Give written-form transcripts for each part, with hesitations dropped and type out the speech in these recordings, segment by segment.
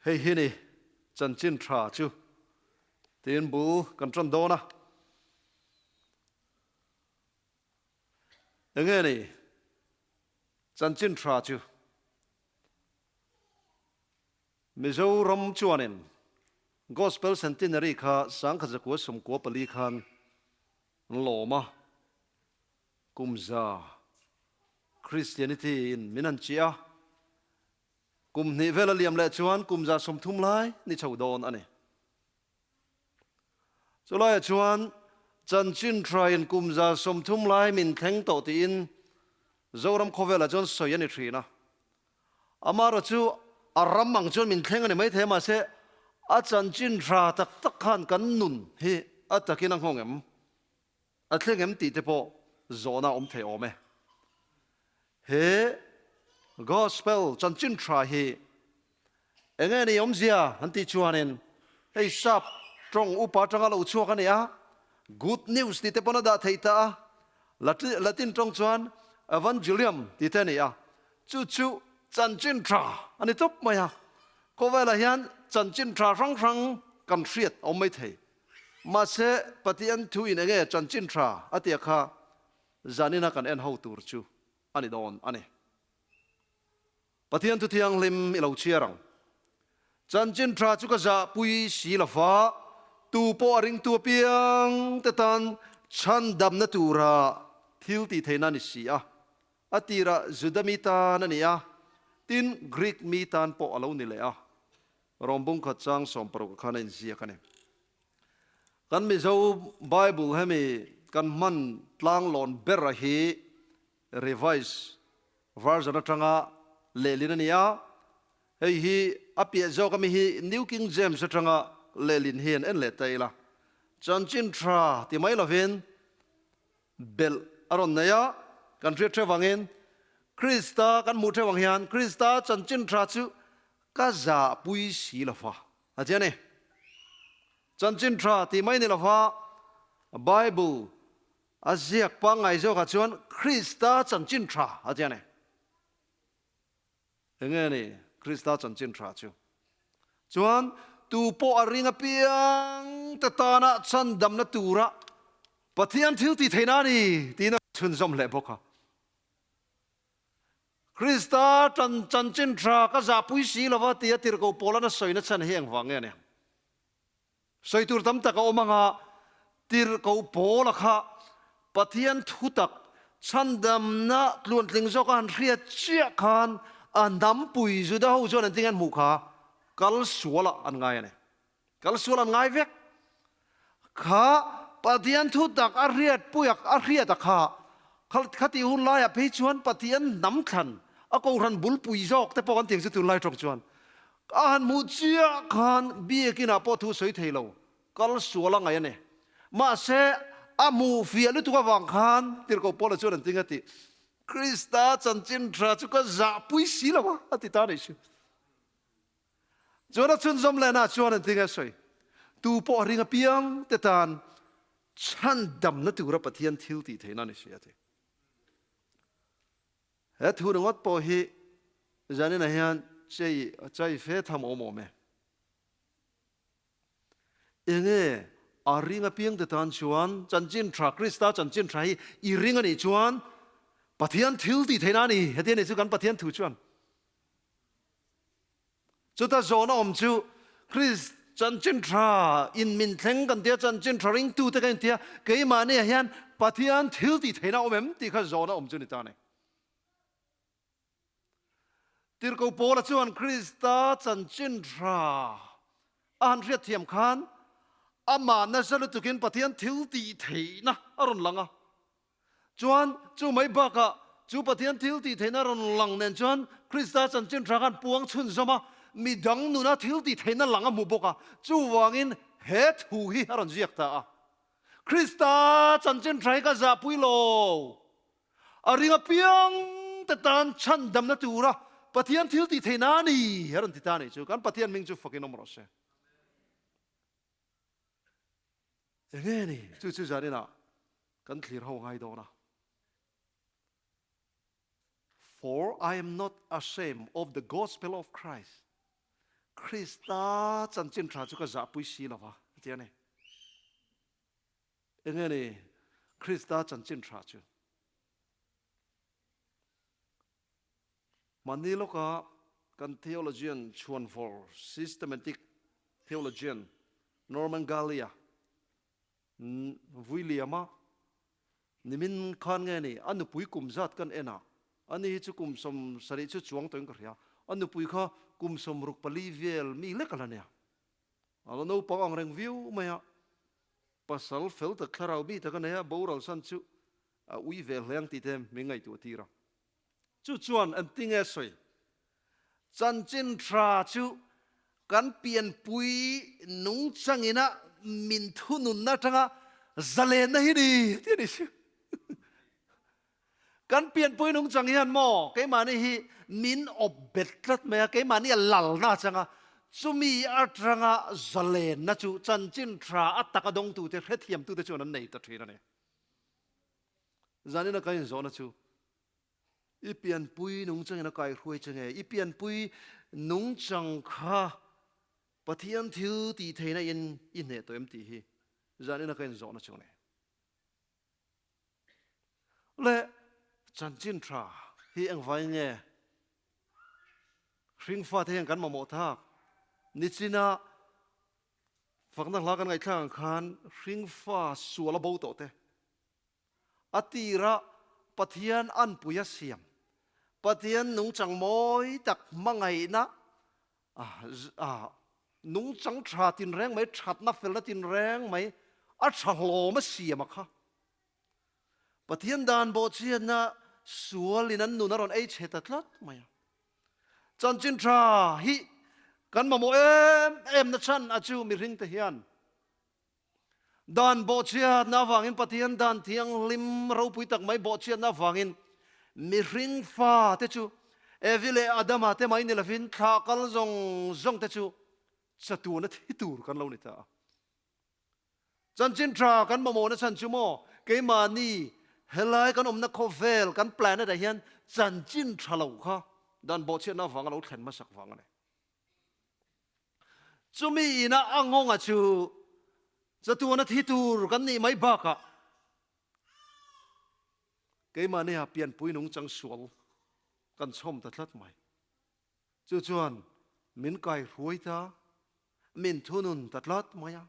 Hei hi ni chanchin tha chu tiin bul kan tan dawn a. Enge ni chanchin tha chu? Mizoram chuanin Gospel Centenary kha 1994 khan an lawm a, kum za Christianity in min han chiah a. Kum hnih vel a liam leh chuan kum 30 lai ni chho dawn a ni. Chulaiah chuan chanchin thain kum 30 lai min thleng tawh tiin Zoram khawvelah chuan sawi a ni thin a. Amaherawh chu a ram ang chuan min thleng a ni maithei a, mahse a chanchin tha tak tak khan kan nun hi a takin a nghawng em? A thleng em tih te pawh zawhna awm thei awm e. He Gospel chanchin tha hi enge ni awmzia an tih chuanin hei sap tawng upa atanga lo chhuak a ni a, Good News tih te pawn a dah theih ta a, Latin tawng chuan Evangelium tih te a ni a, chu chu chanchin tha a ni tawp mai a. Khawvelah hian chanchin tha hrang hrang kan hriat a awm mai thei. Mahse, Pathian thu in enge chanchin tha a tia kha zanina kan en ho tur chu a ni dawn a ni. Pathian thu thianghlim i lo chhiar ang. Chanchin tha chu ka zahpui si lo va, tu pawh a ringtu apiang te tan chhandamna tura thil tih theihna a ni si a. A tirah Juda mi tan a ni a, tin Greek mi tan pawh a lo ni leh a. Rom bung khat chang 16 khan a inziak a ni. Kan Mizo Bible hemi kan hman tlanglawn ber a hi Revised Version atanga lehlin a ni a, hei hi a piah zawk ami hi New King James atanga lehlin hi an en leh ta ila. Chanchin tha ti mai lovin belh a rawn nei a, kan hriat hreuh vangin Krista kan hmuh hreuh ang hian Krista chanchin tha chu ka zahpui si lo va a ti a ni. Chanchin tha tih mai ni lo va, Bible a ziak pangngai zawkah chuan Krista chanchin tha a ti a ni. Enge ni Krista chanchin tha chu? Chuan tu pawh a ring apiang te tana chhandamna tura Pathian thil tih theihna a ni tiin a chhunzawm hle bawk a. Krista chanchin tha ka zahpui si lova tia tirhkoh Paula'n a sawina chhan hi engvang nge a ni ang? Sawi tur tam tak a awm ang a, tirhkoh Paula kha Pathian thutak chhandamna tluantling zawka han hriat chiah khan a hnampui Juda ho chuan an tinge an hmuh kha kal sualah an ngai a ni. Kal sual an ngai vek. Kha Pathian thutak a hriat puiak a hriat a kha khatih hun laiah phei chuan Pathian hnam thlan a kohhran bulpui zawk te pawh kan tiang chu tunlai tawng chuan A han hmuh chiah khan biakinah pawh thu sawi thei lo, kal sual a ngaih a ni. Mahse, a hmuh fiah lutuk avang khan Tirhkoh Paula chuan an ting a ti, Krista chanchin tha chu ka zahpui si lo a, a ti ta a nih chu. Chuan a chhunzawm lehna chuan an ting a sawi, Tu pawh a ring apiang te tan chhandamna tura Pathian thil tih theihna a ni si, a ti. He thu ringawt pawh hi zaninah hian chei chai fe tham awm awm e. Enge a ring apiang te tan chuan chanchin tha, Krista chanchin tha hi i ring a nih chuan Pathian thil tih theihna a ni. Heti a nih chu kan Pathian thu chuan. Chuta zawhna awm chu Krist chanchin tha in min thleng kan tia, chanchin tha ringtute kan intia, keimahniah hian Pathian thil tih theihna awm em tih kha zawhna awm chu ni ta a ni. Tirhkoh Paula chuan Krista chanchin tha a han hriat thiam khan amah nasa lutukin Pathian thil tih theihna a rawn lang a. Chuan, chu mai bakah, chu Pathian thil tih theihna rawn lang nen chuan Krista chanchin tha khan puang chhunzawm a, mi dang nuna thil tih theihna lang a hmu bawk a. Chuvangin he thu hi a rawn ziak ta a, Krista chanchin tha hi ka zahpui lo. A ring apiang te tan chhandamna tura Pathian thil tih theihna a ni, a rawn ti ta a nih chu. Kan Pathian hming chu fakin awm rawh se. Enge ni? Chu chu zaninah kan thlir ho ngai dawn a. For I am not ashamed of the gospel of Christ. Krista chanchin tha chu ka zahpui si lo va, a ti a ni. Enge ni Krista chanchin tha chu? Mahni lawka kan theologian chhuanvawr, systematic theologian, Norman Gallia vui liam a, nimin khan nge ni a nupui kum zat kan en a, ani hi chu kum 70 chu chuang tawhin ka hria, a nupui kha kum 64 vel mi lek a la nia. A la naupang ang reng viau mai a, pasal fel tak thlarau mi tak a nei a, boral san chu a ui ve hle ang tih te min ngaihtuah tir a. Chu chuan engtin nge sawi? Chanchin tha chu kan pianpui nungchangina min thununna atanga zalenna hi ni tih a ni si. Kan pianpui nungchang hian maw keimahni hi min awp bet tlat mai a, keimahni a lalna atanga chumi atanga zalenna chu chanchin tha a taka dawngtute hrethiamtute chuan an nei ta thin a ni. Zanina kan inzawhna chu i pianpui nungchangin a kaihruai che nge? I pianpui nungchang kha Pathian thil tih theihna in i hneh tawh em tih hi zanina kan inzawhna chu a ni. Le chanchin tha hi engvai nge hringfate hian kan mamawh tak? Nichina Fakna hla kan ngaihthlak ang khan hringfa sual a bo tawh te, a tira Pathian anpui a siam, Pathian nungchang mawi tak hmangaihna, nungchang tha tinreng mai, thatna felna tinreng mai a tha hlawm a siam a kha. Pathian dan bawhchhiatna sualin an nun a rawn ei chhe ta tlat mai a. Chanchin tha hi kan mamawh em em na chhan a chu mihring te hian dan bawhchhiatna avangin Pathian dan thianghlim ropui tak mai bawhchhiatna avangin mihring fa te chu Evi leh Adama te mai ni lovin thlah kal zawng zawng te chu chatuana thi tur kan lo ni ta a. Chanchin tha kan mamawhna chhan chu maw keimahni helai kan awmna khawvel kan planet ah hian chanchin tha lo kha dan bawhchhiatna avanga lo thlen hmasak vang a ni. Chumi ina a ngawnga chu chatuana thi tur kan nih mai bakah keimahni ah pianpui nungchang sual kan chhawm ta tlat mai. Chu chuan min kaihruai ta, min thunun ta tlat mai a.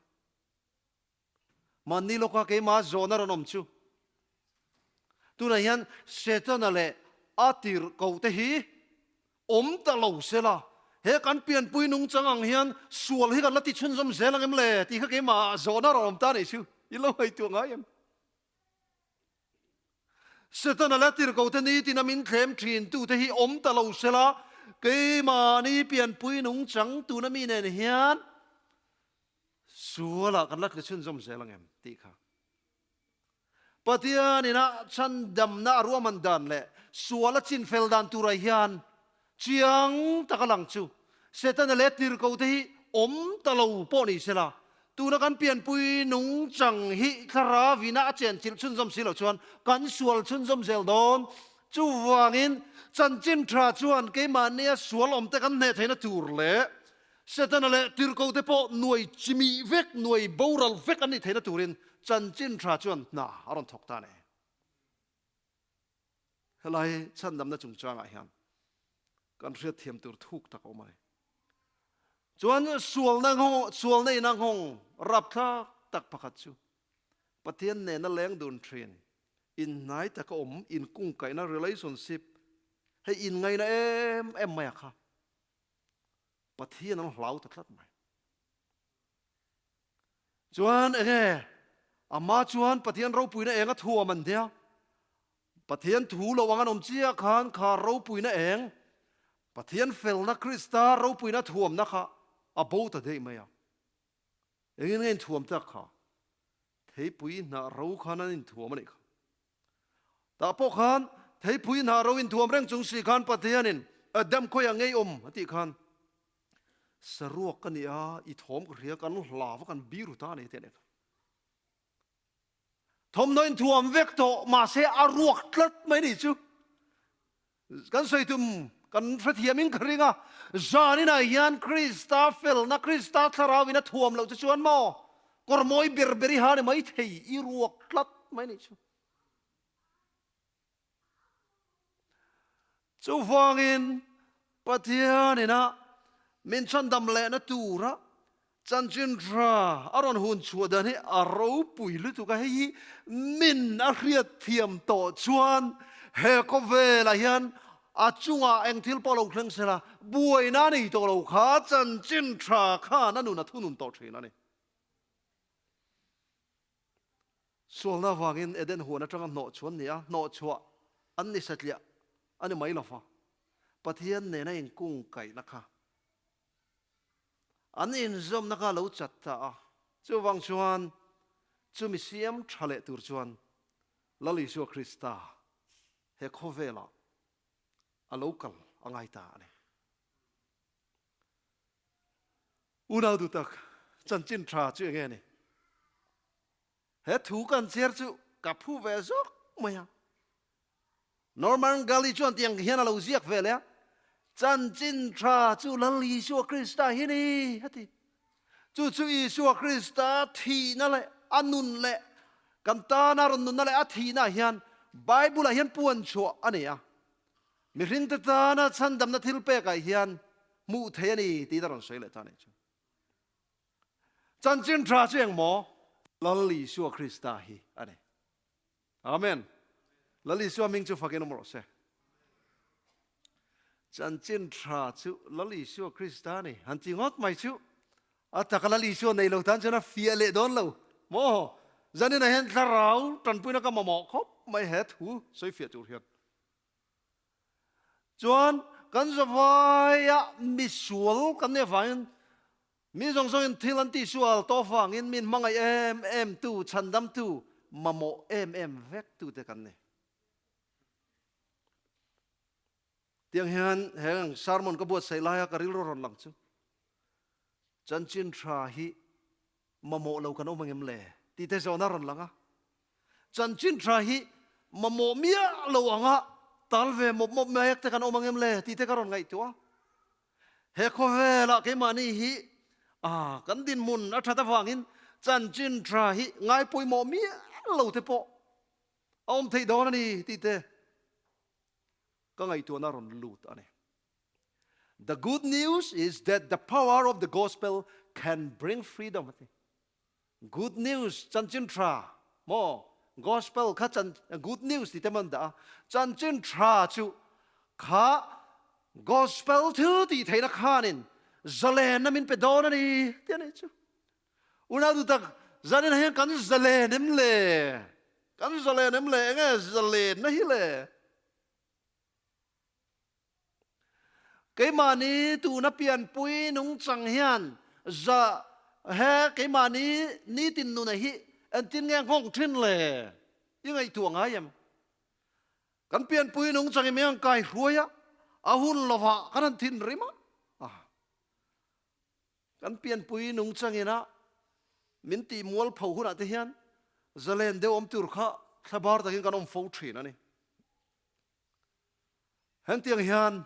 Mahni lawka keimah zawhna rawn awm chu tunah hian Setana leh a tirhkoh te hi awm ta lo se la, he kan pianpui nungchang ang hian sual hi kan la ti chhunzawm zel ang em le tih kha keimah zawhna rawn awm ta anih chu i lo ngaihtuah ngai em? Setana leh tirhkoh te nitin a min thlem thin tute hi awm ta lo se la, keimahni pianpui nungchang tuna mi nen hian sualah kan la tli chhunzawm zel ang em tih kha. Pathian ina chhandamna a ruahman dan leh sual a chinfel dan turah hian Chiang taka lang chu Setana leh tirhkoh te hi awm ta lo pawh ni sela, tuna kan pianpui nungchang hi thlarau-ina a chenchilh chhunzawm si loh chuan kan sual chhunzawm zel dawn. Chuvangin chanchin tha chuan keimahnia sual awm te kan hneh theihna tur leh Setana leh tirhkoh te pawh nuai chimih vek, nuai boral vek an nih theihna turin chanchin tha chuan hna a rawn thawk ta a ni. Helai chhandamna chungchangah hian kan hriatthiam tur thuk tak a awm a ni. Chuan sualna nghawng, sualna ina nghawng rapthlak tak pakhat chu Pathian nena leng dun thin, inhnai taka awm, inkungkaihna relationship, hei inngaina em em mai a kha Pathian an hlau ta tlat mai. Chuan enge ama chuan Pathian ropuina eng a thuam an nia. Pathian thu lo ang an awm chiah khan kha ropuina eng, Pathian felna Krista ropuina thuamna kha a bo ta daih mai a. Engin nge inthuam tak kha? Theipui hnah ro khan an inthuam a nih kha. Tah pawh khan theipui hnah ro inthuam reng chung si khan Pathianin Adam khawiah ngei awm a tih khan Saruak ka ni a, i thawm ka hria, kan hlau a, kan biru ta a ni tih a ni kha. Thawmhnaw in thuam vek tawh mahse a ruak tlat mai ni chu. Kan sawi tum Kan hrethiamin ka ring a, zaninah hian Krista felna, Krista thlarauin a thuam loh che chuan maw kawr mawi ber ber i ha ni mai thei, i ruak tlat mai nih chu. Chuvangin Pathianina min chhandam lehna tura chanchin tha a rawn hun chhuah dan hi a ropui lutuk a, hei hi min a hriat thiam tawh chuan he khawvelah hian a chungah eng thil pawh lo thleng sela buaina a nei tawh lo kha chanchin tha khan a nun a thunun tawh thin a ni. Sualna avangin Eden huan atanga hnawhchhuah an ni a, hnawhchhuah an ni satliah a ni mai lova, Pathian nena inkungkaihna kha an inzawmna kha a lo chat ta a. Chuvang chuan chumi siam tha leh tur chuan Lal Isua Krista he khawvelah a lo kal a ngai ta a ni. Unau duh tak, chanchin tha chu enge ni? He thu kan chhiar chu ka phu ve zawk mai a. Norman Gully chuan tiang hian a lo ziak ve leh a, Chanchin tha chu Lal Isua Krista hi ni, a ti. Chu chu Isua Krista thihna leh a nun leh kan tana rawn nunna leh a thihna hian Bible-ah hian puan chhuah a ni a. Mihringte tana chhandamna thil pekah hian hmuh theih a ni tiin a rawn sawi leh ta a nih chu. Chanchin tha chu eng maw? Lal Isua Krista hi a ni. Amen. Lal Isua hming chu fakin awm rawh se. Chanchin tha chu Lal Isua Krista a ni. Han ti ngawt mai chu a taka Lal Isua nei lo tan chuan a fiah leh dawn lo maw? Zaninah hian thlarau tanpuina ka mamawh khawp mai he thu sawi fiah tur hian. Chuan kan zavaia misual kan nih avangin mi zawng zawngin thil an tihsual tawh avangin min hmangaih em em tu, chhandamtu, mamawh em em vek tute kan ni. Tiang hian heng sermon ka buatsaih laia ka rilru rawn lang chu chanchin tha hi mamawh lo kan awm angem le tih te zawhna a rawn lang a. Chanchin tha hi mamawh miah lo anga tal ve mawp mawp mek te kan awm angem le tih te ka rawn ngaihtuah a. He khawvelah keimahni hi ah kan dinhmun a that avangin chanchin tha hi ngai pawimawh miah lo te pawh a awm theih dawn a ni tih te ka ngaihtuahna a rawn lut a ni. The good news is that the power of the gospel can bring freedom a ti. Good news chanchin tha maw gospel kha chan good news ti te man dah a chanchin tha chu kha gospel thil tih theihna khanin zalenna min pe dawn a ni ti a nih chu. Unau duh tak zanin hian kan zalen em le? Kan zalen em le? Enge zalenna hi le? Keimahni tuna pianpui nungchang hian za he keimahni nitin nuna hi engtin nge nghawng thin le? I ngaihtuah ngai em? Kan pianpui nungchang hi mi ang kai hruai a, a hun lovah kan han thinrim a. Kan pianpui nungchang ina min tih mualpho hunah te hian zalen deuh awm tur kha thlabar takin kan awm fo thin a ni. Hengtiang hian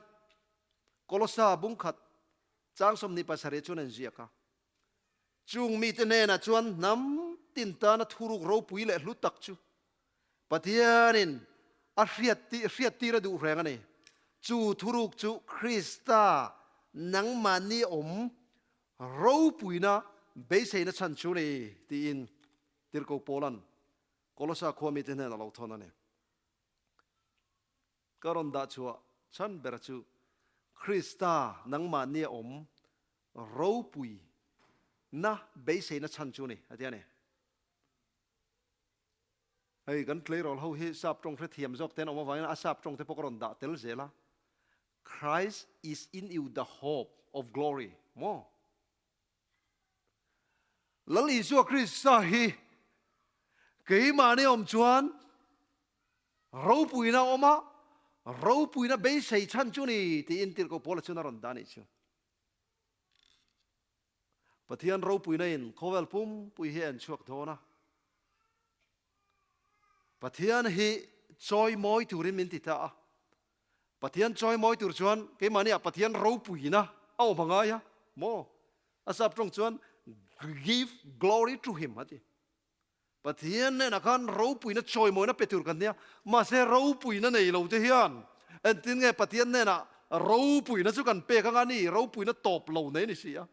Kolosa bungkhat chang 27 chuan an ziak a, Chung mite hnenah chuan hnam tin tana thuruk ropui leh hlu tak chu Pathianin a hriattir a duh reng a ni. Chu thuruk chu Krista nangmahni awm ropuina beiseina chhan chu a ni, tiin Tirhkoh Paula'n Kolosa khua mite hnenah a lo thawn a ni. Ka rawn dah chhuah chhan bera chu Krista nangmahni a awm ropui na beiseina chhan chu a ni, a ti a ni. Hei kan tleirawl ho hi sap tawng hrethiam zawk te an awm avangin a sap tawng te pawh ka rawn dah tel zel a. Christ is in you the hope of glory maw? Lal Isua Krista hi keimahni awm chuan ropuina a awm a, ropuina beisei chhan chu ni tiin Tirhkoh Paula chuan a rawn dah a nih chu. Pathian ropuina in khawvel pumpui hi a en chhuak dawn a. Pathian hi chawimawi turin min ti ta a. Pathian chawimawi tur chuan keimahni ah Pathian ropuina a awm a ngai a maw? A sap tawng chuan give glory to him a ti. Pathian hnenah khan ropuina chawimawina pe tur kan nia, mahse ropuina nei lo te hian engtin nge Pathian hnenah ropuina chu kan pek anga ni, ropuina tawp lo nei ni si a.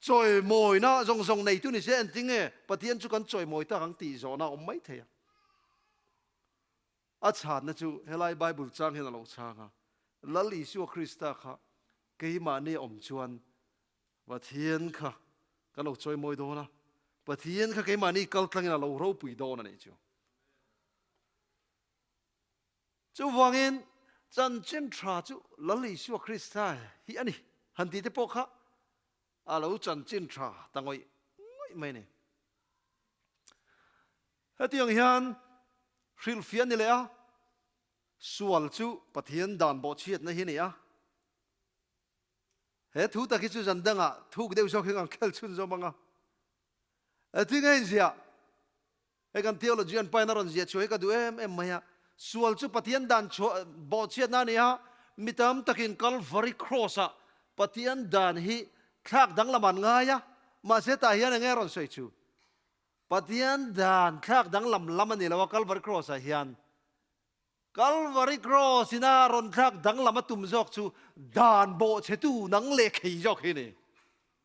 Chawimawina zawng zawng neitu ni se engtin nge Pathian chu kan chawimawi tak ang tih zawhna a awm mai thei a. A chhanna chu helai Bible chang hian a lo chhang a, Lal Isua Krista kha keimahni a awm chuan Pathian kha kan lo chawimawi dawn a, Pathian kha keimahni kal tlangin a lo ropui dawn a nih chu. Chuvangin chanchin tha chu Lal Isua Krista hi a ni han tih te pawh kha a lo chanchin tha ta ngawih ngawih mai a ni. Hetiang hian hrilhfiah a ni leh a, sual chu Pathian dan bawhchhiatna hi a ni a. He thu tak hi chu zan dangah thuk deuh zawk hi kan khel chhunzawm ang a. Heti ngei ziah, hei kan theologian pain a rawn ziah chhuah hi ka duh em em mai a. Sual chu Pathian dan chhuah bawhchhiatna a ni a, mi tam takin Calvary Cross-ah Pathian dan hi thlak danglam an ngai a, mahse tah hian enge a rawn sawi chu? Pathian dan thlak danglam lam a ni lo a, Calvary Cross-ah hian. Calvary Cross ina rawn thlak danglam a tum zawk chu dan bawhchhetu nang leh khei zawk hi a ni.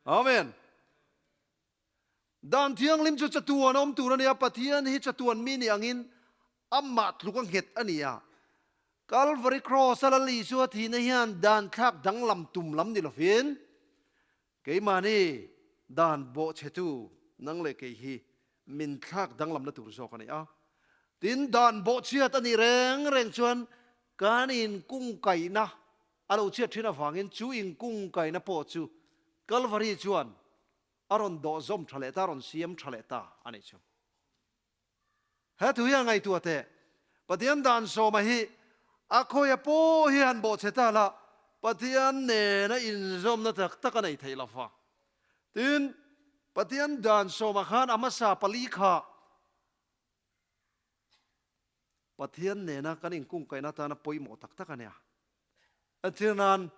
Amen. Dan thianghlim chu chatuan awm tur a ni a, Pathian hi chatuan mi ni angin amah tluk a nghet a ni a. Calvary Cross a Lal Isua thihna hian dan thlak danglam tum lam ni lovin Keimahni dan bawhchhetu nang leh kei hi min thlak danglamna tur zawk a ni a. Tin, dan bawhchhiat a nih reng reng chuan kan inkungkaihna a lo chhiat thin avangin chu inkungkaihna pawh chu Kalvari chuan a rawn dawhzawm tha leh ta, a rawn siam tha leh ta a nih chu. He thu hian ngaihtuah teh, Pathian dan sawma hi a khawia pawh hi han bawhchhe ta la, Pathian nena inzawmna tak tak a nei thei lo va. Tin, Pathian dan sawma khan a hmasa pali kha Pathian nena kan inkungkaihna atana pawimawh tak tak a nia. Entir nan,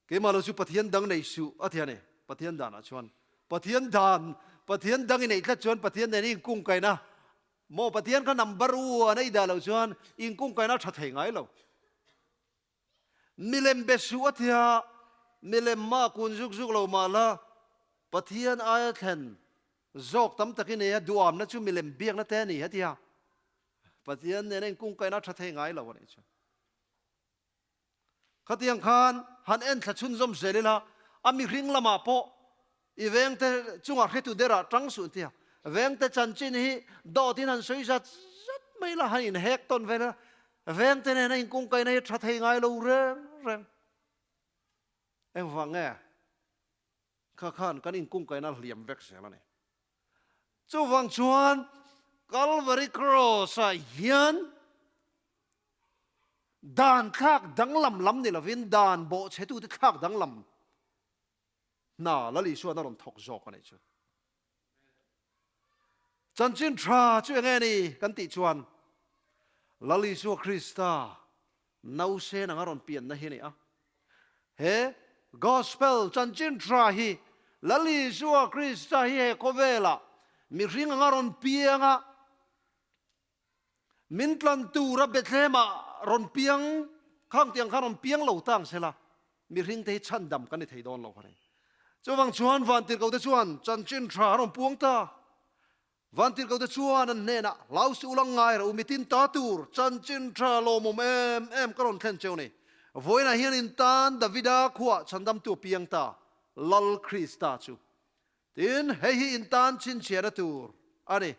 Keimah lo chu Pathian dang nei suh a ti a ni. Pathian danah chuan Pathian dan, Pathian dang i neih tlat chuan Pathian nen i inkungkaihna maw Pathian kha number one a i dah loh chuan inkungkaihna a tha thei ngai lo. Milem be suh a ti a, milem mah kun zuk zuk lo mah la Pathian aia thlen zawk tam tak i nei a, duamna chu milem biakna te a ni a ti a. Pathian nen a inkungkaihna a tha thei ngai lo a nih chu. Khatiang khan han en thla chhunzawm zel ila, a mihring lamah pawh i vengte chungah hretu derah tang suh tia vengte chanchin hi dawtin han sawi zat zat mai ila, han inhek tawn vel ila, vengte nena inkungkaihna hi tha thei ngai lo reng reng. Engvang nge? Kha khan kan inkungkaihna hliam vek zel a ni. Chuvang chuan Calvary Cross-ah hian dan thlak danglam lam ni lovin dan bawhchhetute thlak danglam hna Lal Isuan a rawn thawk zawk a nih chu. Chanchin tha chu enge ni kan tih chuan Lal Isua Krista Nausen anga rawn pianna hi a ni a. He Gospel chanchin tha hi Lal Isua Krista hi he khawvelah mihring anga rawn piang a, min tlan tura Bethlehem-ah rawn piang khang tiang khan rawn piang lo tang sela, mihringte hi chhandam kan ni thei dawn lo a ni. Chuvang chuan vantirhkote chuan chanchin tha an rawn puang ta. Vantirhkote chuan an hnenah, Hlau suh ulang ngai rawh u, mitin ta tur chanchin tha lawmawm em em ka rawn thlen cheu ni. Vawiinah hian in tan Davida khuah chhandamtu a piang ta, Lal Krista chu. Tin, hei hi in tan chhinchhiahna tur a ni,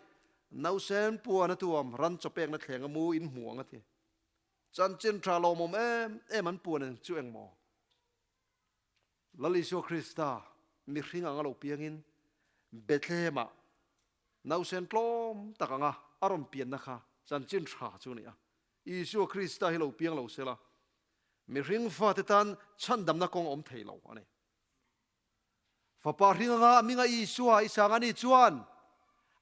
Nausen puan a tuam, ran chawpekna thleng a mu in hmu ang a ti. Chanchin tha lawmawm em em an puan ang chu engmaw? Lal Isua Krista mihring anga lo piangin Bethlehem-ah nausen tlawm tak anga a rawn pianna kha chanchin tha chu a ni a. Isua Krista hi lo piang lo sela, mihring fate tan chhandamna kawng a awm thei lo a ni. Fapa hring anga a hminga Isua i sang a nih chuan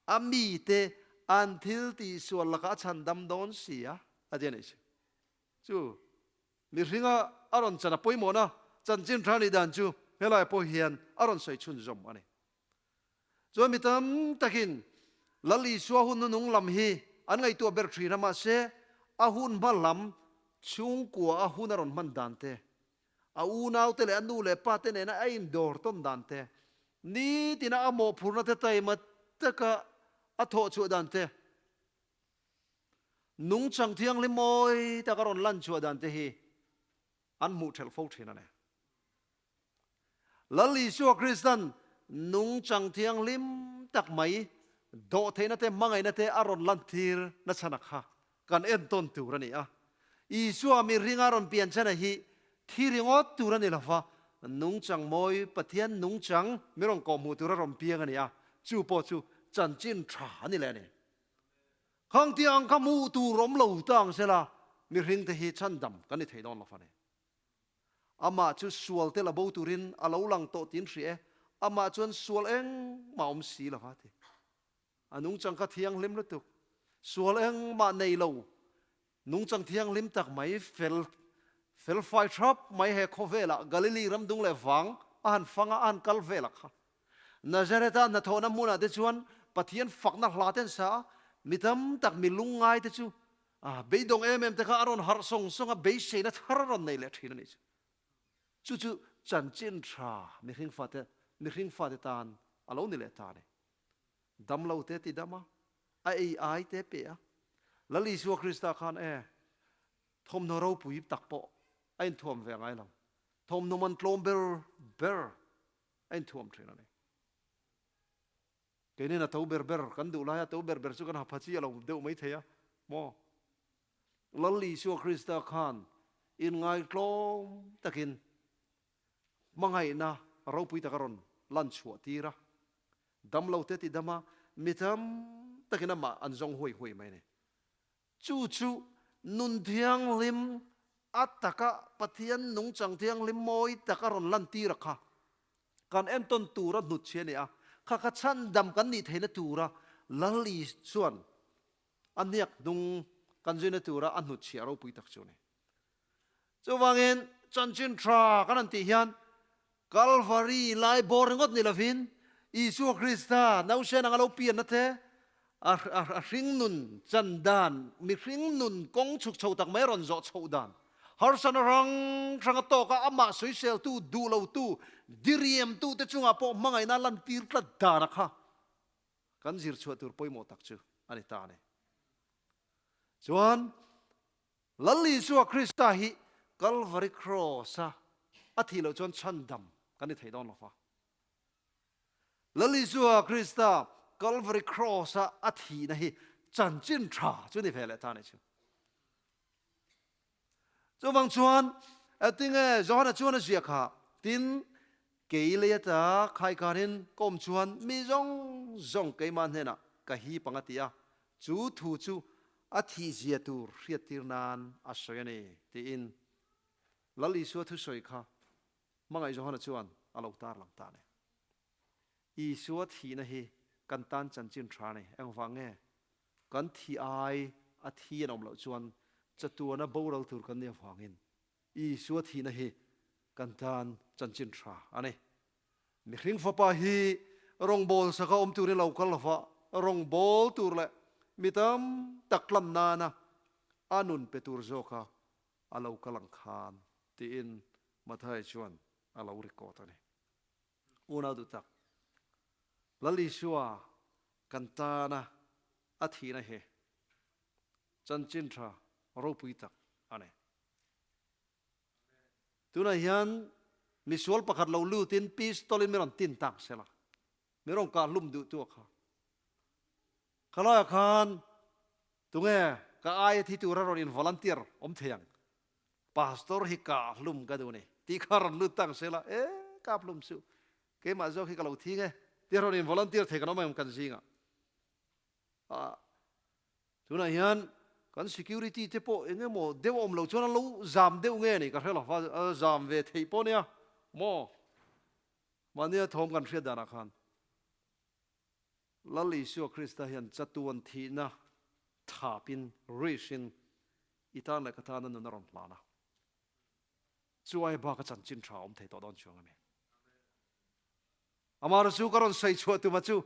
a mite an thil tihsual lakah a chhandam dawn si a, a ti a nih chu. Chu. Mihringa a rawn chan a pawimawhna chanchin tha nih dan chu helai pawh hian a rawn sawi chhunzawm a ni. Chuan mi tam takin Lal Isua hun nunung lam hi an ngaihtuah ber thin a, mahse a hun hma lam chhungkua a hun a rawn hman dan te, a unaute leh a nu leh pa te nena a indawr tawn dan te, nitina a mawhphurhna te taima taka a thawh chhuah dan te, Nungchang thianghlim mawi tak a rawn lan chhuah dan te hi an hmuh thelh fo thin a ni. Lal Isua Kristan nungchang thianghlim tak mai dawhtheihna te hmangaihna te a rawn lantir nachhan a kha kan entawn tur a ni a. Isua mihringa rawn pian chhan a hi thi ringawt tur a ni lova, nungchang mawi Pathian nungchang mi rawn kawhhmuh tur a rawn piang a ni a, chu pawh chu chanchin tha a ni leh a ni. Khangtiang ang kha hmuh tur awm lo ta ang sela, mihring te hi chhandam kan ni thei dawn lo fane. Amah chu sual te la bo turin a lo lang tawh tin hria e, amah chuan sual engmah awm si lova ti. A nungchang kha thianghlim lutuk, sual engmah nei lo, nungchang thianghlim tak mai, fel felfai thap mai he khawvelah Galili ram dung leh vang a han fang a, a han kal velah kha. Nazareth-a hnathawhna hmunah te chuan Pathian fakna hla te an sa a, mi tam tak mi lungngai te chu beidawng em em te kha a rawn harh sawng sawng a, beiseina thar a rawn nei leh thin a nih chu. Chu chu chanchin tha mihring fate mihring fate tan a lo ni leh ta a ni. Damlo te ti dam a, a ei ai te pe a. Lal Isua Krista khan e thawmhnaw ropui tak pawh a inthuam ve ngai lo. Thawmhnaw man tlawm ber ber a inthuam thin a ni. Keinin a to ber ber kan duh lai a to ber ber chu kan ha pha chi a lo deuh mai thei a maw? Lal Isua Krista khan inngaitlawm takin hmangaihna ropui tak a rawn lan chhuah tir a, damlo te ti dam a, mi tam takin amah an zawng huai huai mai a ni. Chu chu nun thianghlim a taka Pathian nungchang thianghlim mawi tak a rawn lantir a kha. Kan entawn tura hnutchhi a ni a, kha kha chhandam kan nih theihna tura Lal Isua'n a hniak hnung kan zuina tura a hnutchhiah ropui tak chu a ni. Chuvangin chanchin tha kan han tih hian Kalvari lai bawr ringawt ni lovin Isua Krista nausen anga lo pianna te, a hring nun chan dan, mihring nun kawng chhuk chho tak mai a rawn zawh chhoh dan, harsana hrang hranga tawka amah sawiseltu, duh lotu, diriamtu te chungah pawh hmangaihna lantir tlat dana kha kan zir chhuah tur pawimawh tak chu a ni ta a ni. Chuan Lal Isua Krista hi Kalvari Kraws-a a thih loh chuan chhandam kan ni thei dawn lo va. Lal Isua Krista Kalvari Kraws-a a thihna hi chanchin tha chu ni ve leh ta a nih chu. Chuvang chuan tinge Johana chuan a ziah kha, Tin, Kei lei ata khaikarin ka awm chuan mi zawng zawng keimah hnenah ka hip ang a ti a, chu thu chu a thihzia tur hriattir nan a sawi a ni, tiin Lal Isua thusawi kha Hmangaih Johana chuan a lo tarlang ta a ni. Isua thihna hi kan tan chanchin tha a ni. Engvang nge? Kan thi ai a thi an awm loh chuan chatuana boral tur kan nih avangin Isua thihna hi kan tan chanchin tha a ni. Mihring fapa hi rawngbâwl saka awm turin lo kal lova, rawngbâwl tur leh mi tam tak tlan nana a nun pe tur zawka a lo kal ang khan, tiin Matthai chuan a lo record a ni. Unau duh tak, Lal Isua kan tana a thihna hi chanchin tha ropui tak a ni. Tunah hian misual pakhat lo lutin pistol in mi rawn tin tak sela, mi rawn kah hlum duh tu a kha. Khalaiah khan tunge ka aia thi tura rawn in volunteer awm thei ang? Pastor hi kah hlum ka duh ni tih kha rawn lut tak sela, e kap hlum suh, keimah zawk hi ka lo thing e tia rawn in volunteer thei kan awm em kan zingah? Ah, tunah hian kan security te pawh eng emaw deuh awm lo chuan an lo zam deuh nge ni ka hre lo va, a zam ve theih pawh nia maw? Mahnia thawm kan hriat danah khan Lal Isua Krista hian chatuan thihna thapin, risk in, i tan leh ka tana nun a rawn hlan a. Chu ai bak a chanchin tha awm thei tawh dawn chuang a mi. Amah chu ka rawn sawi chhuah tuma chu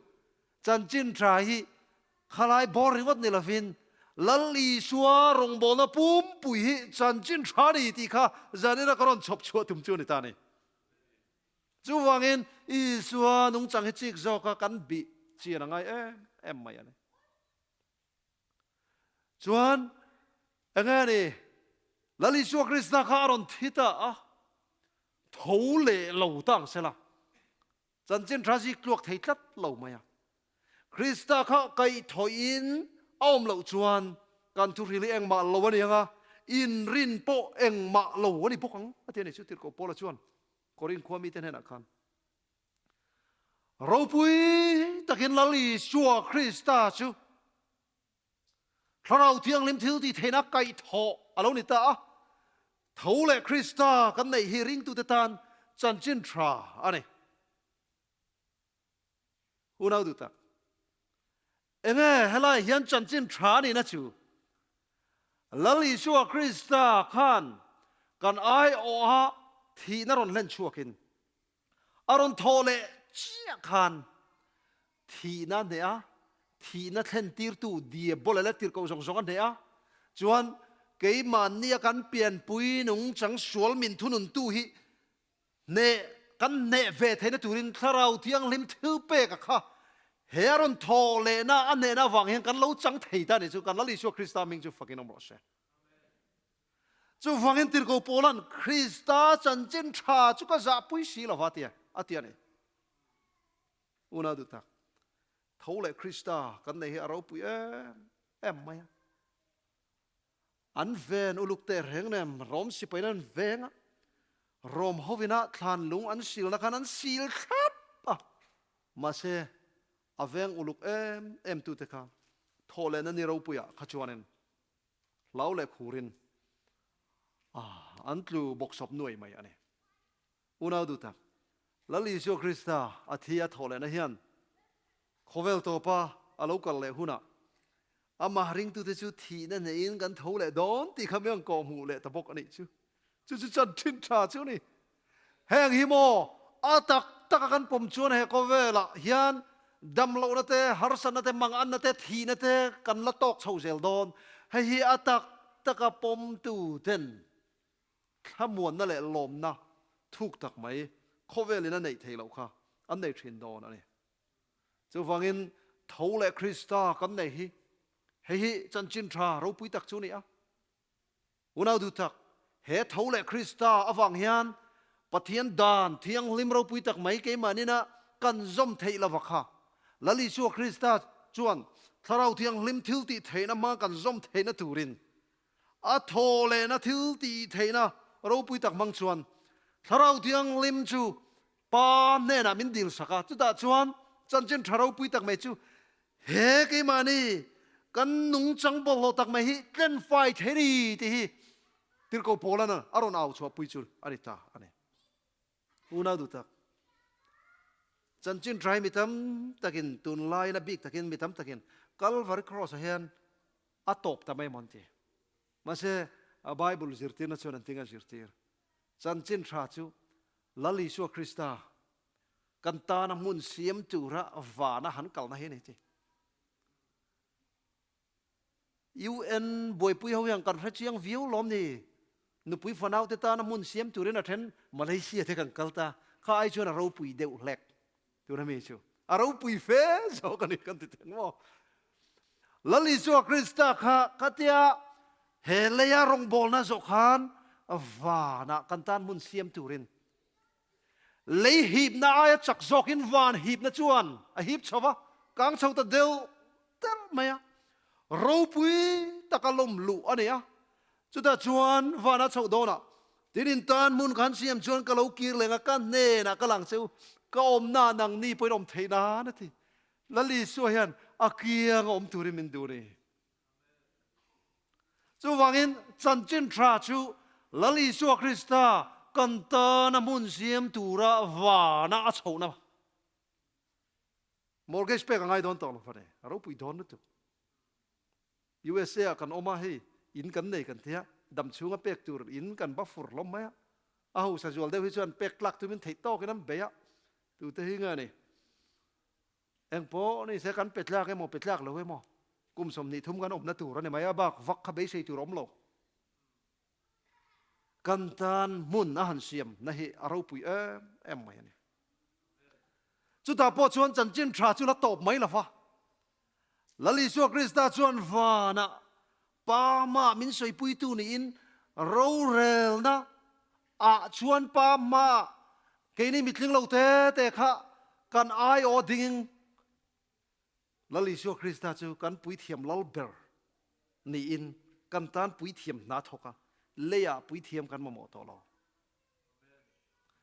chanchin tha hi khalai bawr ringawt ni lovin Lal Isua rawngbawlna pumpui hi chanchin tha ni tih kha zanina ka rawn chhawp chhuah tum chu a ni ta a ni. Chuvangin Isua nungchang hi chik zawka kan bih chian a ngai em em mai a ni. Chuan enge a ni? Lal Isua Krista kha a rawn thi ta a, tho leh lo ta ang sela, chanchin tha zik tluak thei tlat lo mai a. Krista kha kaihthawhin a awm loh chuan kan thuhril hi engmah lo a ni ang a, inrin pawh engmah lo a ni bawk ang, a ti a ni. Chu Tirhkoh Paula chuan Korin khua mite hnenah khan Ropui takin Lal Isua Krista chu Thlarau Thianghlim thil tih theihna kaihthawh a lo ni ta a. Tho leh Krista kan neih hi ringtute tan chanchin tha a ni. Unau duh tak, enge helai hian chanchin tha a nihna chu? Lal Isua Krista khan kan aiawha thihna rawn hlen chhuakin A rawn thawh leh chiah khan thihna a hneh a, thihna thlentirtu diabol a la tirhkoh zawng zawng a hneh a. Chuan keimahnia kan pianpui nungchang sual min thununtu hi hneh kan hneh ve theihna turin Thlarau Thianghlim thil pek a kha he a rawn thawh lehna a hnehna avang hian kan lo chang thei ta a ni chu kan Lal Isua Krista hming chu fakin awm rawh se. Chuvangin Tirhkoh Paula'n Krista chanchin tha chu ka zahpui si lo va tia a ti a ni. Unau duh tak, tho leh Krista kan nei hi a ropui em em mai a. An ven uluk teh reng nem Rom sipain an veng a, Rom hovina thlan lung an silna khan an sil thlap a. Mahse, a veng uluk em em tute kha thawh lehna ni ropuiah kha chuanin Hlau leh khurin an tlu bawksawp nuai mai a ni. Unau duh tak, Lal Isua Krista a thi a thawh lehna hian khawvel tawpa a lo kal leh hunah amah ringtute chu thihna neiin kan tho leh dawn tih kha mi ang kawhhmuh leh ta bawk a nih chu. Chu chu chan thin tha chu ni. Heng hi maw a tak tak a kan pawm chuan he khawvelah hian damlohna te, harsatna te, manganna te, thihna te kan la tawk chho zel dawn. Hei hi a tak tak a pawmtu ten thlamuanna leh lawmna thuk tak mai khawvelin a neih theih loh kha an nei thin dawn a ni. Chuvangin tho leh Krista kan nei hi hei hi chanchin tha ropui tak chu a ni a. Unau duh tak, he tho leh Krista avang hian Pathian dan thianghlim ropui tak mai keimahnin a kan zawm theih lova kha. Lal Isua Krista chuan Thlarau Thianghlim thil tih theihna hma kan zawm theihna turin a thaw lehna thil tih theihna ropui tak hmang chuan Thlarau Thianghlim chu Pa hnenah min dil sak a, chutah chuan chanchin tha ropui tak mai chu he keimahni kan nungchang bawlhhlawh tak mai hi tlen fai thei ni tih hi Tirhkoh Paula'n a rawn au chhuahpui chu a ni ta a ni. Unau duh tak, chanchin tha hi mi tam takin tunlaiin a bik takin mi tam takin Calvary Cross-ah hian a tawp ta mai maw an ti. Mahse, Bible zirtirna chuan an tinga zirtir. Chanchin tha chu Lal Isua Krista kan tana hmun siam tura vana han kalna hi a ni ti. UN buaipui ho hian kan hre chiang viau lawm ni. Nupui fanau te tana hmun siam turin a then Malaysia te kan kal ta. Kha ai chuan a ropui deuh hlek. Tuna mi chu a ropui fe zawk a ni kan ti theng maw. Lal Isua Krista kha khatia he leia rawngbawlna zawh khan vanah kan tan hmun siam turin lei hipna aia chak zawkin van hipna chuan a hip chho va, kang chho ta deuh der mai a, ropui taka lawm luh a ni a. Chutah chuan vana chhoh dawnah, Tin in tan hmun khan siam chuan ka lo kir leng a, ka hnenah ka lang che u, ka awmna nang ni pawhin awm theih nan a ti. Lal Isua hian a kianga awm turin min duh a ni. Chuvangin chanchin tha chu Lal Isua Krista kan tana hmun siam tura vana a chhohna mortgage pek a ngai dawn tawh lo fane, a ropui dawn lutuk. USA ah kan awm a, hei in kan nei kan tia, dam chhunga pek tur in kan va fur hlawm mai a. A hausa zual deuh hi chuan pek tlak tumin theih tawkin an bei a, tute hi nge ni? Eng pawh ni se kan pe tlak emaw pe tlak lo emaw kum 23 kan awmna tur a ni mai a, bak vak kha beisei tur a awm lo. Kan tan hmun a han siam na hi a ropui em em mai a ni. Chutah pawh chuan chanchin tha chu la tawp mai lo va. Lal Isua Krista chuan vanah Pa hmaah min sawipuitu niin rorelna ah chuan Pa hmaah keini mitling lo te te kha kan aiawh dingin Lal Isua Krista chu kan puithiam lal ber niin kan tan puithiam hna thawk a, leiah puithiam kan mamawh tawh lo.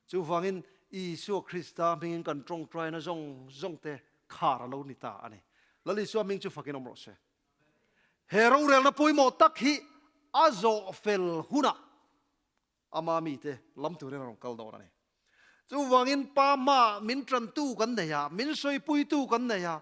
Chuvangin Isua Krista hmingin kan tawngtaina zawng zawng te khar a lo ni ta a ni. Lal Isua hming chu fakin awm rawh se. He rorelna pawimawh tak hi a zawh fel hunah ama mite lam turin a rawn kal dawn a ni. Chuvangin Pa hmaah min tantu kan nei a, min sawipuitu kan nei a,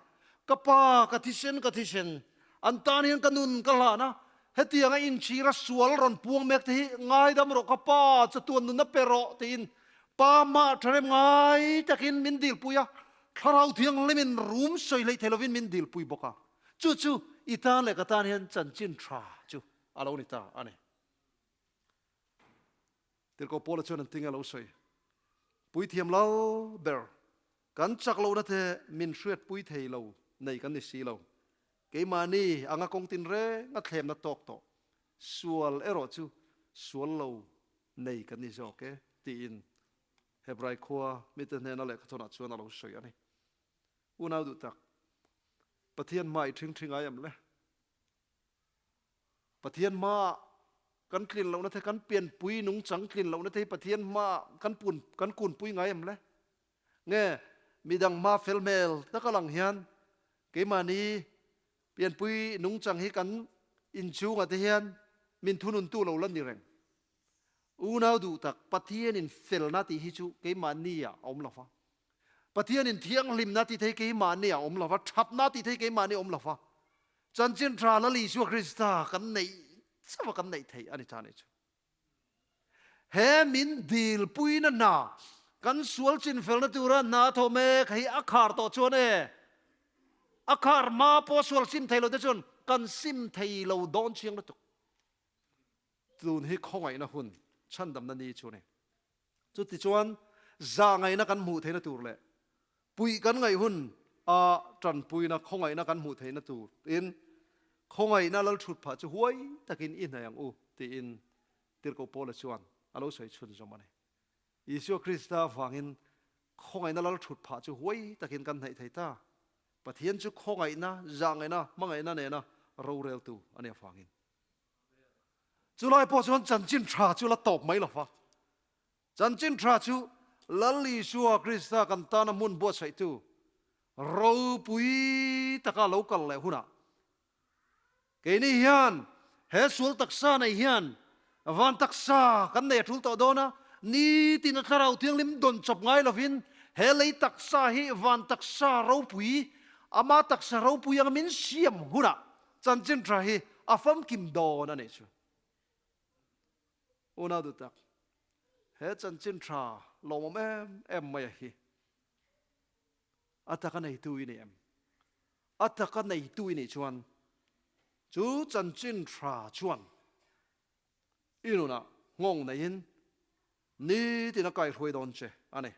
Ka pa, ka thisen, ka thisen, an tan hian ka nun ka hlan a, hetianga inchhira sual rawn puang mek te hi ngaidam rawh ka pa, chatuan nunna pe rawh tiin Pa hmaah tharem ngai takin min dilpui a, Thlarau Thianghlimin rum sawi hleih thei lovin min dilpui bawk a, chu chu i tan leh ka tan hian chanchin tha chu a lo ni ta a ni. Tirhkoh Paula chuan an tinge a lo sawi. Puithiam lal ber, kan chak lohna te min hriatpui thei lo nei kan ni si lo. Keimahni anga kawng tinreng a thlemna tawk tawh, sual erawh chu sual lo nei kan ni zawk e, tiin Hebrai khua mite hnena lehkhathawnah chuan a lo sawi a ni. Unau duh tak, Pathian hma i ṭhingṭhi ngai em le? Pathian hmaah kan tlin lohna te, kan pianpui nungchang tlin lohna te hi Pathian hmaah kan pun kan kunpui ngai em le? Nge midang hma fel hmel taka lang hian keimahni pianpui nungchang hi kan inchhungah te hian min thununtu lo la ni reng. Unau duh tak, Pathianin felna tih hi chu keimahni ah a awm lo va. Pathianin thianghlimna tih te hi keimahni ah a awm lo va, thatna tih te hi keimahni a awm lo va. Chanchin tha Lal Isua Krista kan neih chauh a kan neih theih a ni ta nih chu. He min dilpuina hna, kan sual chinfelna tura hna a thawh mek hei a khar tawh chuan e, a khar hma pawh sual sim thei lo te chuan kan sim thei lo dawn chiang lutuk. Tun hi khawngaihna hun chhandamna ni chu a ni. Chutichuan, zahngaihna kan hmuh theihna tur leh puih kan ngaih hun a tanpuina khawngaihna kan hmuh theihna turin khawngaihna lal thut phah chu huai takin i hnaih ang u tiin Tirhkoh Paula chuan a lo sawi chhunzawm a ni. Isua Krista avangin khawngaihna lal thut phah chu huai takin kan hnaih thei ta. Pathian chu khawngaihna, zahngaihna, hmangaihna nena roreltu a nih avangin. Chulai pawh chuan chanchin tha chu la tawp mai lo va. Chanchin tha chu Lal Isua Krista kan tana hmun buatsaihtu ropui taka lo kal leh hunah keini hian he sual taksa nei hian van taksa kan nei a tul tawh dawn a, nitin a thlarau thianghlim dawn chawp ngai lovin he lei taksa hi van taksa ropui, ama taksa ropui anga min siam hunah Chanchin tha hi a famkim dawn a nih chu. Unau duh tak, he chanchin tha lawmawm em em mai a hi a taka neitu i ni em? A taka neitu i nih chuan chu chanchin tha chuan i nunah nghawng neiin nitin a kaihruai dawn che a ni.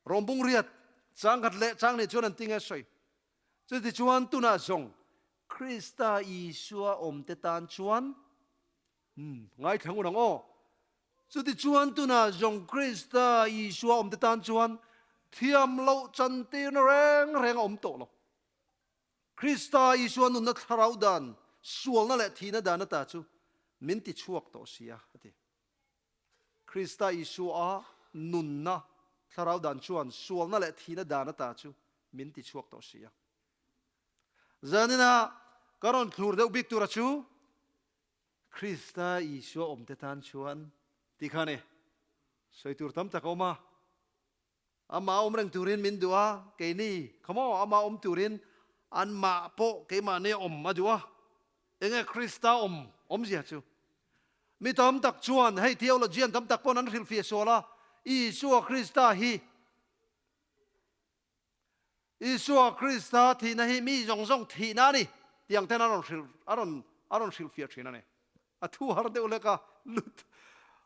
Rawmbung riat changkhat leh chang nih chuan an ti nge sawi. Chutichuan tunah zawng Krista Isua awmte tan chuan ngaithla ngun ang aw. Chutichuan tunah zawng Krista Isua awmte tan chuan thiam loh chantirna reng reng a awm tawh lo. Krista Isua nunna thlarau dan, sualna leh thihna dan ata chu min tichhuak tawh si a, a ti. Krista Isua nunna thlarau dan chuan sualna leh thihna dan ata chu min tichhuak tawh si a. Zanina ka rawn thlur deuh bik tura chu Krista Isua awmte tan chuan ti kha ni. Sawi tur tam tak a awm a. Amah awm reng turin min duh a, keini kha maw amah awm turin anmah pawh keimahni awm a duh a. Enge Krista awm awmzia chu? Mi tam tak chuan hei theologian tam tak pawn an hrilhfiah sual a, Isua Krista hi Isua Krista thihna hi mi zawng zawng thihna a ni tih ang ten a rawn hrilh a rawn a rawn hrilhfiah thin a ni. A thu har deuh lek a, lut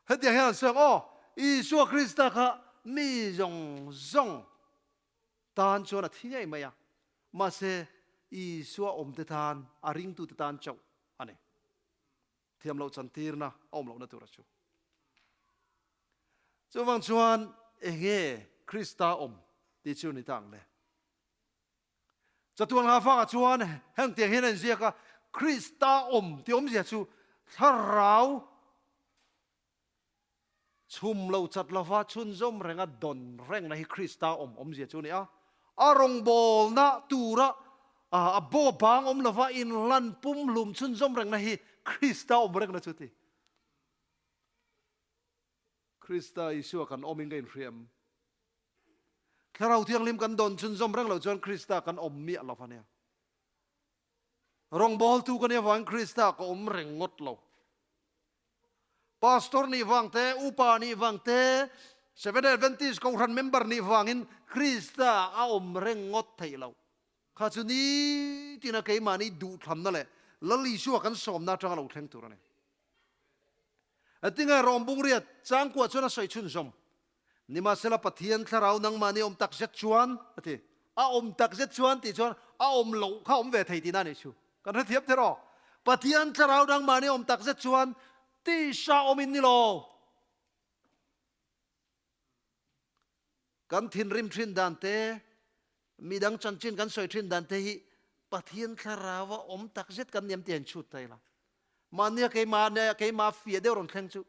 hetiang hian an sawi ang, Aw, Isua Krista kha mi zawng zawng tan chuan a thi ngei mai a, mahse Isua awmte tan, a ringtute tan chauh a ni. Thiam loh chantirna a awm lohna tura chu. Chuvang chuan enge Krista awm tih chu ni ta ang le? Chatuan nghahfakah chuan heng tiang hian a inziak a, Krista awm tih awmzia chu thlarau Chhum lo chat lova chhunzawm renga dawn rengna hi Krista awm awmzia chu a ni a. A rawngbawlna tura a baw bang awm lova inlan pumhlum chhunzawm rengna hi Krista awm rengna chu ti. Krista Isua kan awmin ka inhriam. Thlarau Thianghlim kan dawn chhunzawm reng lo chuan Krista kan awm miah lo a nia. Rawngbawltu ka nih avangin Krista ka awm reng ngawt lo. Pastor nih vang te, upa nih vang te, Seventh Adventist Kohhran member nih vangin Krista a awm reng ngawt theih lo. Kha chu nitina keimahni duhthlamna leh Lal Isua kan sawmna atanga lo thleng tur a ni. Tinge Rawmbungriat changkua chuan a sawi chhunzawm. Nimahsela Pathian thlarau nangmahni awm tak zet chuan, a ti. A awm tak zet chuan tih chuan a awm loh kha awm ve thei tihna a nih chu. Kan hrethiam ther aw. Pathian thlarau nangmahni awm tak zet chuan tisa awmin ni lo. Kan thinrim thin dan te, midang chanchin kan sawi thin dan te hi Pathian thlaraua awm tak zet kan niam tih a inchhut ta ila. Mahnia keimah keimah fiah deuh rawn thleng chu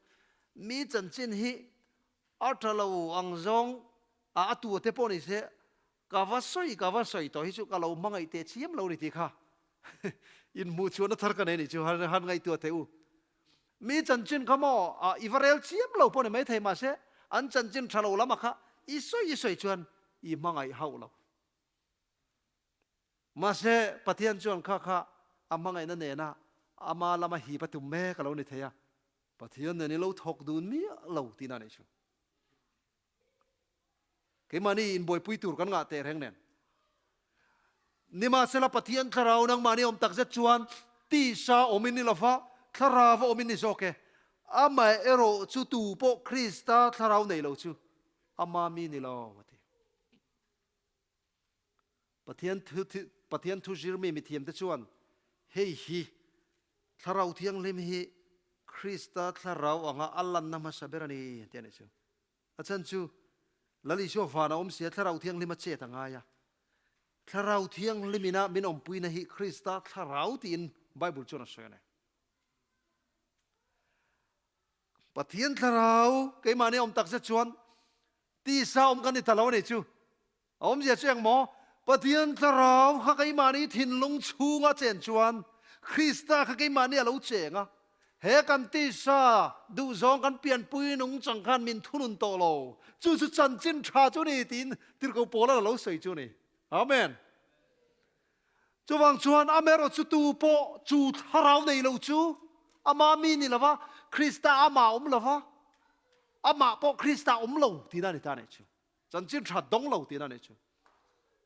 mi chanchin hi a tha lo ang zawng a a tu te pawh ni se ka va sawi ka va sawi tawh hi chu ka lo hmangaih teh chiam lo ni tih kha inhmuh chhuahna thar ka nei nih chu han han ngaihtuah teh u. Mi chanchin kha maw a i va rel chiam lo pawh ni maithei mahse an chanchin tha lo lama kha i sawi i sawi chuan i hmangaih hauh lo. Mahse, Pathian chuan kha kha a hmangaihna nena ama lama hip a tum mek a lo ni thei a, Pathian nen i lo thawk dun miah lo tihna a nih chu. Keimahni inbuaipui tur kan ngah teh reng nen. Nimahsela, Pathian thlarau nangmahni awm takzet chuan tisa awmin ni lova, thlarau awmin ni zawk e. Amaherawh chu tu pawh Krista thlarau nei lo chu ama mi ni lo, a ti. Pathian thu Pathian thu zirmi mithiamte chuan hei hi Thlarau Thianghlim hi Krista thlarau anga a lanna hmasa ber a ni tih a nih chu. A chhan chu Lal Isua van a awm sia Thlarau Thianghlim a chet a ngai a. Thlarau Thianghlim ina min awmpuina hi Krista thlarau tiin Bible chuan a sawi a ni. Pathian thlarau keimahni awm takzet chuan tisa awm kan ni ta lo a nih chu. A awmzia chu eng maw? Pathian thlarau kha keimahni thinlung chhunga chen chuan Krista kha keimahni a lo cheng a. He kan tisa duhzawng kan pianpui nungchang khan min thunun tawh lo. Chu chu chanchin tha chu ni tiin Tirhkoh Paula'n a lo sawi chu a ni. Amen. Chuvang chuan amaherawh chu tu pawh chu thlarau nei lo chu ama mi ni lova, Krista amah awm lova, amah pawh Krista awm lo tihna a ni ta a nih chu. Chanchin tha dawng lo tihna a nih chu.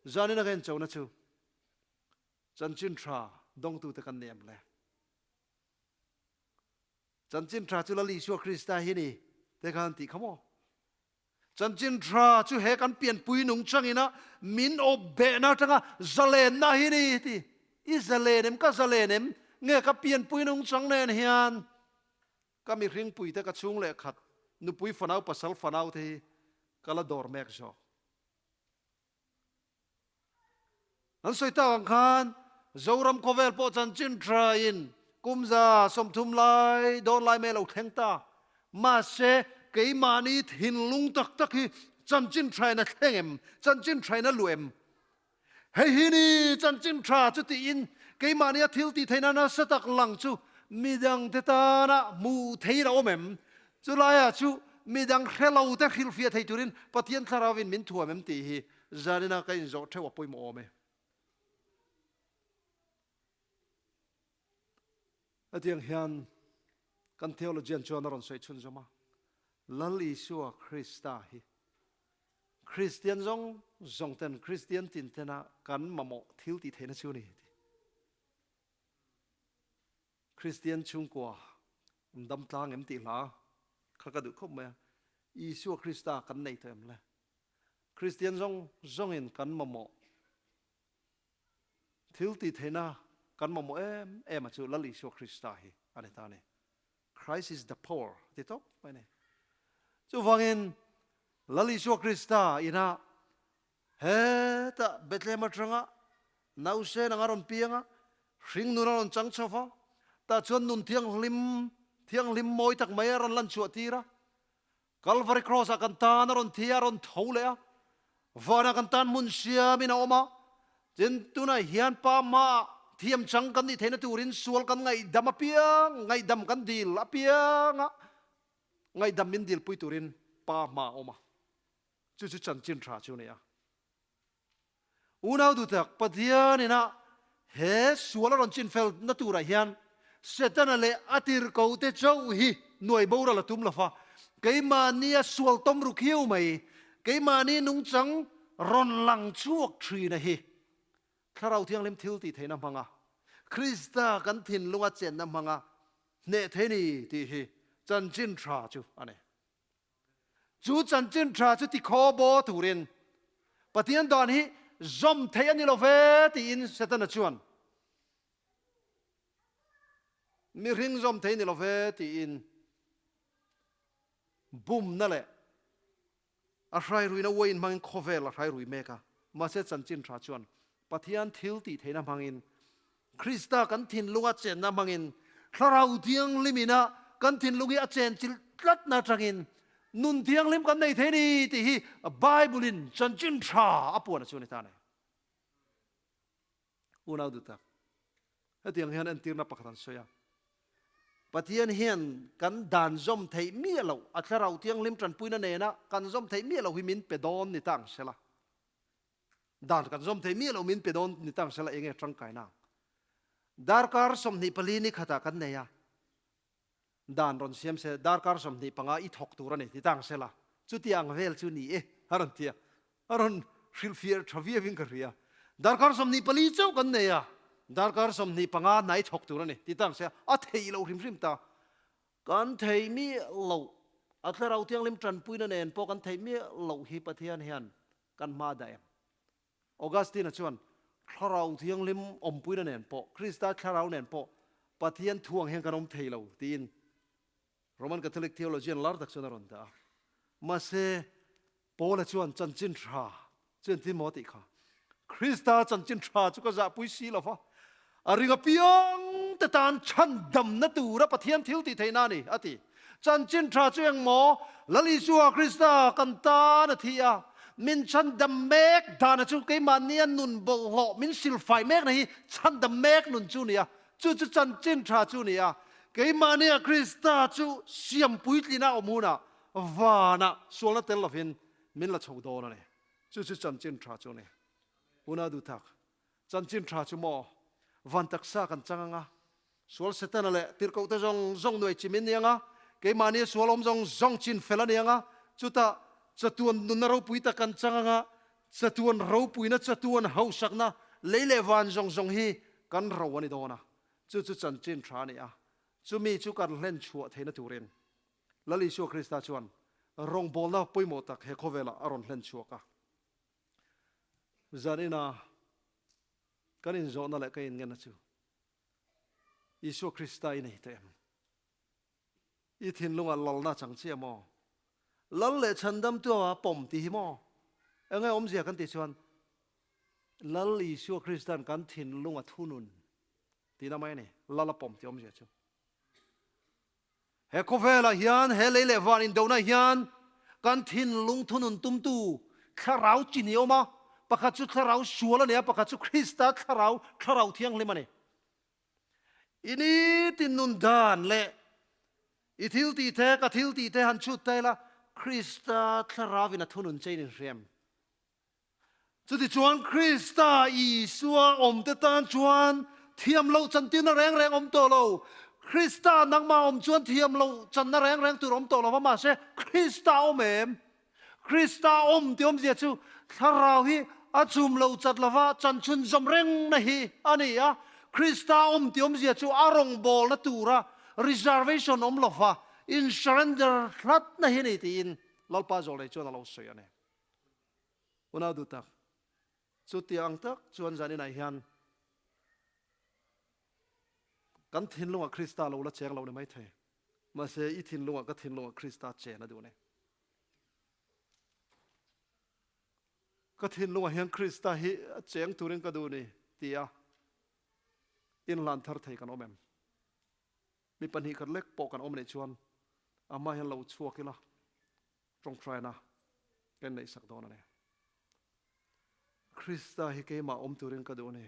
Zanin a ka enchona chu chanchin tha dawngtute kan ni em le? Chanchin tha chu Lal Isua Krista hi ni te khan tih kha maw? Chanchin tha chu he kan pianpui nungchangin a min awp behna atanga zalenna hi ni ti. I zalen em? Ka zalen em? Nge ka pianpui nungchang nen hian ka mihringpui te ka chhung leh khat nupui fanau pasal fanau te hi ka la dawr mek zawk. An sawi tak ang khan Zoram khawvel pawh chanchin thain kum 30 lai dawn lai mai a lo thleng ta. Mahse, keimahni thinlung tak tak hi chanchin thain a thleng em? Chanchin thain a luh em? Hei hi ni chanchin tha chu tiin keimahni a thil tih theihna nasa tak lang chu midangte tana hmuh theihin a awm em? Chulaiah chu midang hre lo te hrilhfiah thei turin Pathian Thlarauin min thuam em tih hi zanina ka inzawh theuh a pawimawh awm e. Hetiang hian. Kan theologian chuan a rawn sawi chhunzawm a, Lal Isua Krista hi Kristian zawng zawng ten, Kristian tin tena kan mamawh thil tih theihna chu a ni ti. Kristian chhungkua an dam tlang em tih hla kha ka duh khawp mai a, Isua Krista kan nei tawh em le? Kristian zawng zawngin kan mamawh thil tih theihna kan mamawh em em a chu Lal Isua Krista hi a ni ta a ni. Christ is the power a ti tawp mai a ni. Chuvangin Lal Isua Krista ina Hetah Bethlehem atanga nausen anga rawn piang a, hringnun a rawn chang chho va, tah chuan nun thianghlim, thianghlim mawi tak mai a rawn lan chhuah tir a. Calvary Cross ah kan tan a rawn thi a, a rawn tho leh a, vanah kan tan hmun siamin a awm a. Tin, tunah hian Pa hmaah thiam chang kan nih theihna turin sual kan ngaihdam apiang, ngaihdam kan dil apiang a, ngaihdam min dilpui turin Pa hmaah a awm a. Chu chu chanchin tha chu a ni a. Unau duhtak, Pathian ina he sual a rawn chin fel na turah hian Setana leh a tirhko te chauh hi nuai boral a tum lo va, keimahni a sual tawm ru khiau mai, keimahni nungchang rawn lang chhuak thin a hi Thlarau Thianghlim thil tih theihna hmanga Krista kan thinlunga chenna hmanga hneh thei ni tih hi chanchin tha chu a ni. Chu chanchin tha chu tikhaw baw turin Pathian dan hi zawm theih a ni lo ve tiin Setana chuan mihring zawm thei ni lo ve tiin bumna leh A hrairuina uaiin hmangin khawvel a hrairui mek a, mahse chanchin tha chuan Pathian thil tih theihna hmangin, Krista kan thinlunga chenna hmangin, Thlarau Thianghlimina kan thinlung hi a chenchilh tlatna atangin nun thianghlim kan nei thei a ni tih hi Bible-in chanchin tha a puan a chu a ni ta a ni. Unau duh tak, hetiang hian entirna pakhat an sawi a, Pathian hian kan dan zawm theih miah loh, a Thlarau Thianghlim tanpuina nena kan zawm theih miah loh hi min pe dawn ni ta ang sela. Dan kan zawm theih miah loh min pe dawn ni ta ang sela enge tangkaina ang? Darkar 24 ni khatah kan nei a, Dan rawn siam se, darkar 25 i thawk tur a ni ti tang sela, chuti ang vel chu ni e, a rawn ti a. A rawn hrilhfiah tha viauin ka hria. Darkar 24 chauh kan nei a, darkar 25 hna i thawk tur a ni ti tang se, a theih loh hrim hrim ta. Kan theih miah loh, a Thlarau Thianghlim tanpuina nen pawh kan theih miah loh hi Pathian hian kan hma dah em? Augustine-a chuan, Thlarau Thianghlim awmpuina nen pawh, Krista Thlarau nen pawh Pathian thu ang hian kan awm thei lo, tiin Roman Catholic theologian lar tak chuan a rawn dah a. Mahse, Paula chuan chanchin tha chu engtin maw tih kha, Krista chanchin tha chu ka zahpui si lo va, a ring apiang te tan chhandamna tura Pathian thil tih theihna a ni, a ti. Chanchin tha chu eng maw? Lal Isua Krista kan tan a thi a, min chhandam mek dana chu keimahnia nun bawlhhlawh min silfai mekna hi chhandam mek nun chu ni a, chu chu chanchin tha chu ni a. Keimahnia Krista chu siam puitlina awm hunah vanah sualna tel lovin min la chho dawn a ni. Chu chu chanchin tha chu a ni. Una duhtak, chanchin tha chu maw? Van taksa kan chang anga, Sual Setana leh tirhkohte zawng zawng nuai chim in ni ang a, keimahni sual awm zawng zawng chin fel a ni ang a, chutah chatuan nunna ropui tak kan chang ang a, chatuan ropuina, chatuan hausakna, lei leh van zawng zawng hi kan ro a ni dawn a, chu chu chanchin tha a ni a, chumi chu kan hlen chhuah theihna turin Lal Isua Krista chuan rawngbawlna pawimawh tak he khawvelah a rawn hlen chhuak a. Zanina kan inzawhna leh ka inngenna chu Isua Krista i nei teh em? I thinlungah lalna chang chiah maw? Lal leh chhandamtu a pawm tih hi maw? Enge awmzia kan tih chuan Lal Isua Krista'n kan thinlung a thunun tihna mai a ni, lal a pawm tih awmzia chu. He khawvelah hian, he lei leh van indona hian kan thinlung thunun tumtu thlarau chi ni a awm a, pakhat chu thlarau sual a ni a, pakhat chu Krista thlarau, thlarau thianghlim a ni. I nitin nun dan leh i thil tih te, ka thil tih te han chhut ta ila, Krista thlarauin a thunun chein inhriam. Chutichuan Krista Isua awmte tan chuan thiam loh chantirna reng reng awm tawh lo. Krista nangmah awm chuan thiam loh channa reng reng tur awm tawh lo va, mahse Krista awm em? Krista awm tih awmzia chu thlarau hi a chum lo chat lova chan chhunzawm rengna hi a ni a. Krista awm tih awmzia chu a rawngbawlna tura reservation awm lova in surrender hlatna hi a ni tiin Lalpa Zawlnei chuan a lo sawi a ni. Unau duh tak, chutia ang tak chuan zaninah hian kan thinlungah Krista lo la cheng lo ni maithei. Mahse i thinlungah ka thinlungah Krista chen a duh a ni. Ka thinlungah hian Krista hi a cheng turin ka duh ni tia inhlan thar thei kan awm em? Mi pahnihkhat lek pawh kan awm neih chuan amah hian lo chhuak ila tawngtaina kan neihsak dawn a ni. Krista hi keimah awm turin ka duh a ni.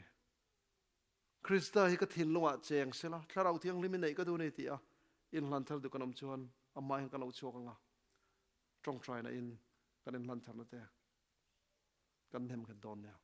Krista hi ka thinlungah cheng sela, Thlarau Thianghlim i neih ka duh a ni tih a inhlan thar duh kan awm chuan amah hian ka lo chhuak ang a, tawngtaina in kan inhlan tharna te kan hnem nghet dawn nia.